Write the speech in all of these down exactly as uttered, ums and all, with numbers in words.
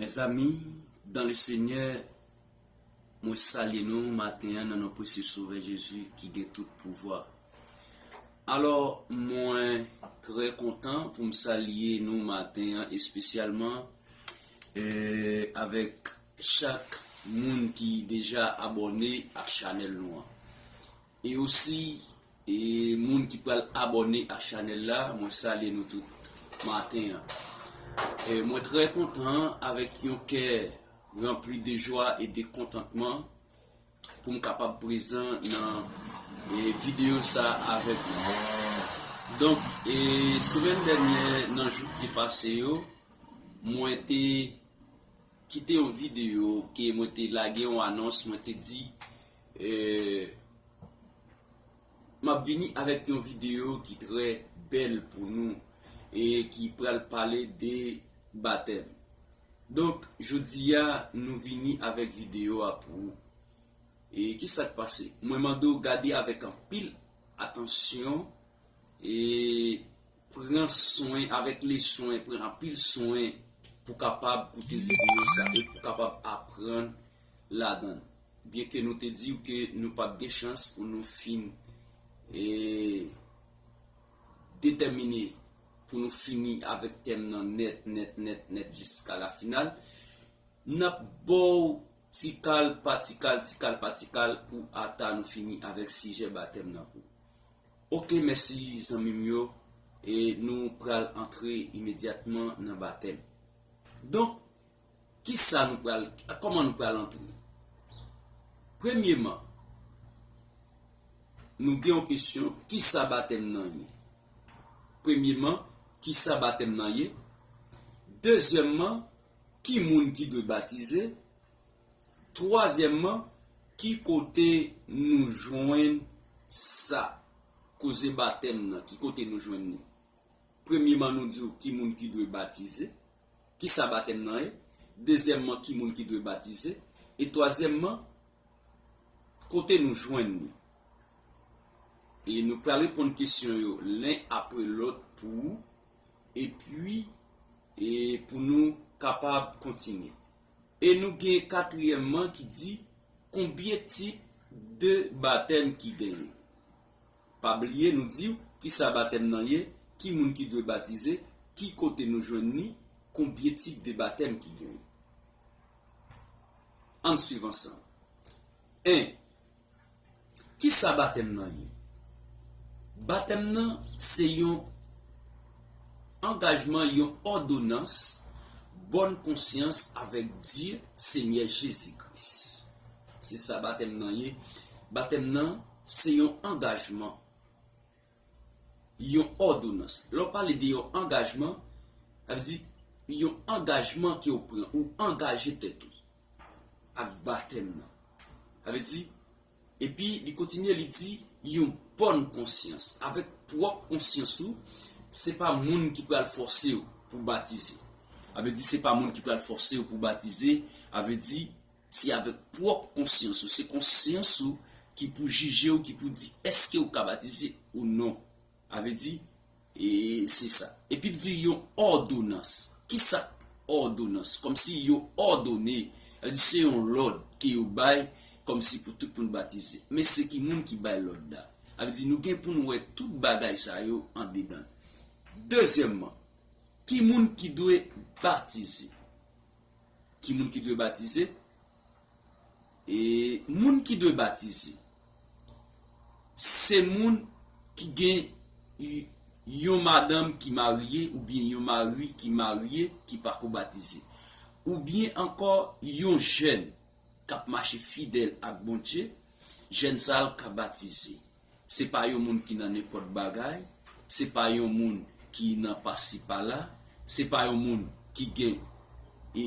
Mezanmi, dans le Seigneur, mwen salye nou maten an nan non presye Sovè Jezi ki gen tout pouvwa. Alò, mwen trè kontan pou m salye nou maten an espesyalman, eh, avèk chak moun ki deja abòne ak chanèl nou an. E osi, e moun ki pral abòne ak chanèl la, mwen salye nou tout maten an. E mwen trè kontan avèk yon kè ranpli de jwa e de kontantman pou m kapab prezan nan, e, videyo sa avèk nou. Donk, e, semèn dènyè, nan jou ki te pase yo, mwen te kite yon videyo ke mwen te lage yon anons, mwen te di, e, m ap vini avèk yon videyo ki trè bèl pou nou e ki pral pale de batèm. Donk, jodi a, nou vini avèk videyo a pou ou. E ki sa k pase? Mwen mande w gade avèk anpil atansyon e pran swen, avèk le swen, pran anpil swen pou kapab koute videyo sa e pou kapab aprann ladan l. Byenke nou te di w ke nou p ap gen chans pou nou fin, e, detèmine, pou nou fini avèk tèm nan nèt, nèt, nèt, nèt, jiska la final. N ap ba w ti kal pa ti kal, ti kal pa ti kal pou ata nou fini avèk sijè batèm nan pou. Oke, mèsi zanmi m yo, e nou pral antre imedyatman nan batèm. Donk, kisa nou pral, kòman nou pral antre? Premyeman, nou gen yon kesyon, kisa batèm nan ye? Premyeman, kisa batèm nan ye? Dezyèmman, ki moun ki dwe batize? Twazyèmman, ki kote nou jwenn sa? Koze batèm nan, ki kote nou jwenn li? Premyeman, nou di w ki moun ki dwe batize, kisa batèm nan ye? Dezyèmman, ki moun ki dwe batize? E twazyèmman, kote nou jwenn li? E nou pral reponn kesyon yo len apre lòt pou ou, epi, e pou nou kapab kontinye. E nou gen katriyèmman ki di, konbyen tip de batèm ki genyen? Pa bliye, nou di w kisa batèm nan ye, ki moun ki dwe batize, ki kote nou jwenn li, konbyen tip de batèm ki genyen. Ann swiv ansanm. En, kisa batèm nan ye? Batèm nan se yon angajman, yon òdonans bòn konsyans avèk Dye, Senyè Jezi Kris. Se sa batèm nan ye. Batèm nan se yon angajman, yon òdonans. Lè w pale de yon angajman, sa vle di yon angajman ke w pran, ou angaje tèt ou ak batèm nan. Sa vle di, epi li kontinye, li di, yon bòn konsyans. Avèk pwòp konsyans ou, se pa moun ki pral fòse w pou batize. Sa vle di, se pa moun ki pral fòse w pou batize. Sa vle di, se avèk pwòp konsyans ou. Se konsyans ou ki pou jije w, ki pou di èske w ka batize ou non. Sa vle di, e se sa. Epi l di yon òdonans. Kisa k òdonans? Kòmsi yo òdone, sa vle di se yon lòd ke yo bay, kòmsi pou tout moun batize. Men se ki moun ki bay lòd la? Sa vle di nou gen pou nou wè tout bagay sa yo andedan. Dezyèmman, ki moun ki dwe batize? Ki moun ki dwe batize? E moun ki dwe batize, se moun ki gen y-, yon madanm ki marye oubyen yon mari ki marye ki pako batize. Oubyen ankò yon jèn k ap mache fidèl ak Bondye, jèn sa a l ka batize. Se pa yon moun ki nan nenpòt bagay, se pa yon moun ki nan pasi pala, se pa yon moun ki gen, e,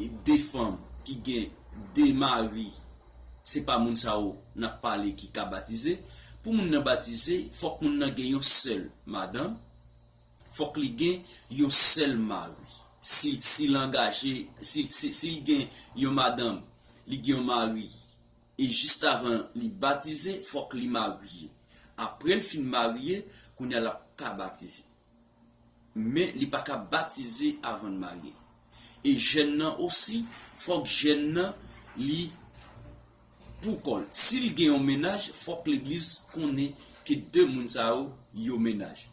e, de fanm, ki gen de mari. Se pa moun sa yo n ap pale ki ka batize. Pou moun nan batize, fòk moun nan gen yon sèl madanm, fòk li gen yon sèl mari. Si, si l angaje, si, si, si l gen yon madanm, li gen yon mari, e jis avan li batize, fòk li marye. Apre l fin marye, kounye a l ap ka batize. Men li pa ka batize avan l marye. E jèn nan osi, fòk jèn nan li pou kò l. Si l gen yon mennaj, fòk legliz konnen ke de moun sa yo, yo mennaj.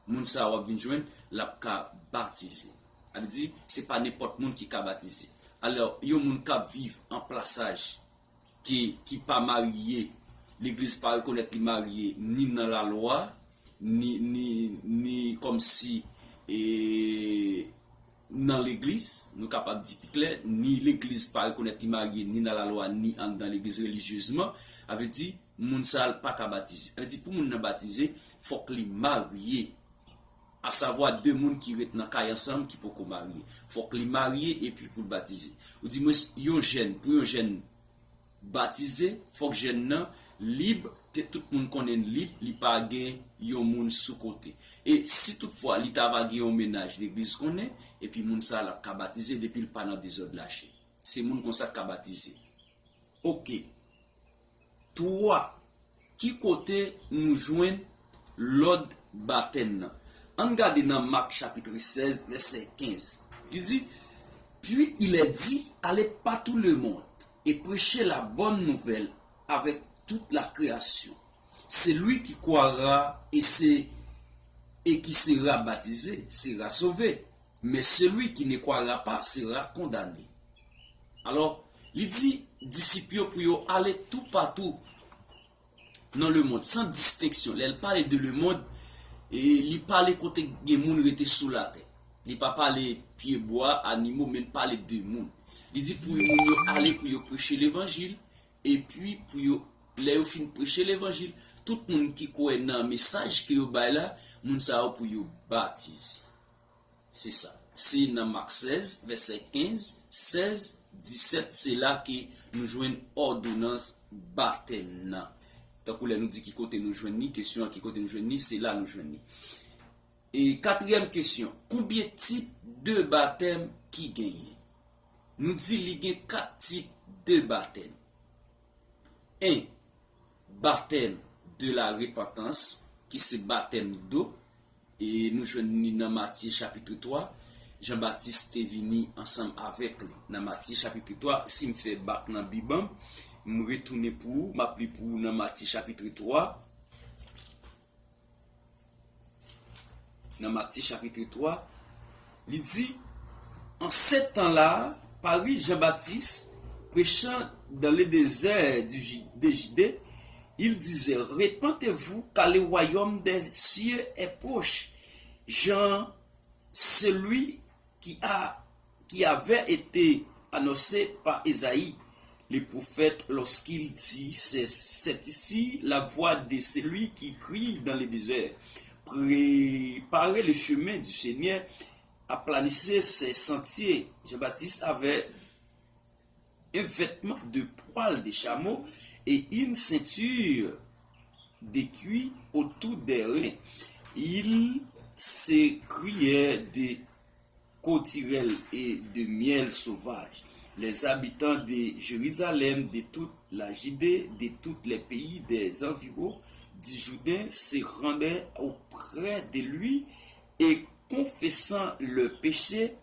Moun sa yo ap vin jwenn, l ap ka batize. Sa vle di, se pa nenpòt moun ki ka batize. Alò, yon moun k ap viv an plasaj ki, ki pa marye, legliz pa rekonèt li marye ni nan lalwa, ni, ni, ni kòmsi, e, nan legliz, nou kapab di pi klè, ni legliz pa rekonèt li marye, ni nan lalwa, ni anndan legliz relijyezman, sa vle di, moun sa a pa ka batize. Sa vle di, pou moun nan batize, fòk li marye. Asavwa, de moun ki ret nan kay ansanm ki poko marye. Fòk li marye epi pou l batize. Ou di mwen, yon jèn, pou yon jèn batize, fòk jèn nan lib, ke tout moun konnen l lib, li pa gen yon moun sou kote. E si toutfwa li ta va gen yon mennaj, legliz konnen, epi moun sa a l ap ka batize depi l pa nan dezòd lache. Se moun konsa k ka batize. Oke. Twa. Ki kote nou jwenn lòd batèm nan? Ann gade nan Mak chapit sèz, vèsè kenz. Li di, Puis il est dit, allez par tout le monde et prêchez la bonne nouvelle avec toute la création. Celui qui croira et se, et qui sera baptisé sera sauvé, mais celui qui ne croira pas sera condamné. Alò, li di disip yo pou yo ale toupatou nan lemonn, san distenksyon. Lè l pale de lemonn, e li pale kote gen moun rete sou latè. Li pa pale pyebwa, animo, men l pale de moun. Li di pou moun yo ale pou yo preche levanjil, epi pou yo, lè yo fin preche levanjil, tout moun ki kwè nan mesaj ke yo bay la, moun sa yo pou yo batize. Se sa. Se nan Mak sèz, vèsè kenz, sèz, disèt, se la ke nou jwenn òdonans batèm nan. Tankou lè nou di ki kote nou jwenn li, kesyon an ki kote nou jwenn li, se la nou jwenn li. E katriyèm kesyon, konbyen tip de batèm ki genyen? Nou di li gen kat tip de batèm. En, batèm de la repantans, ki se batèm do, e nou jwenn li nan Matye chapit twa. Jan Batis te vini ansanm avèk li. Nan Matye chapit twa, si m fè bak nan Bib an, m retounen pou ou, m ap li pou ou nan Matye chapit twa. Nan Matye chapit twa, li di, En ce temps-là, parut Jean-Baptiste, prêchant dans le désert du Ju- de Judée, il disait, Repentez-vous, car le royaume des cieux est proche. Jean, celui qui a qui avait été annoncé par Isaïe le prophète lorsqu'il dit, C'est, c'est ici la voix de celui qui crie dans le désert, Préparez le chemin du Seigneur, aplanissez ses sentiers. Jean-Baptiste avait un vêtement de poil de chameau et une ceinture de cuir autour des reins. Il se criait de cotterelles et de miel sauvage. Les habitants de Jérusalem, de toute la Judée, de tous les pays des environs du Jourdain se rendaient auprès de lui et confessant leurs péchés,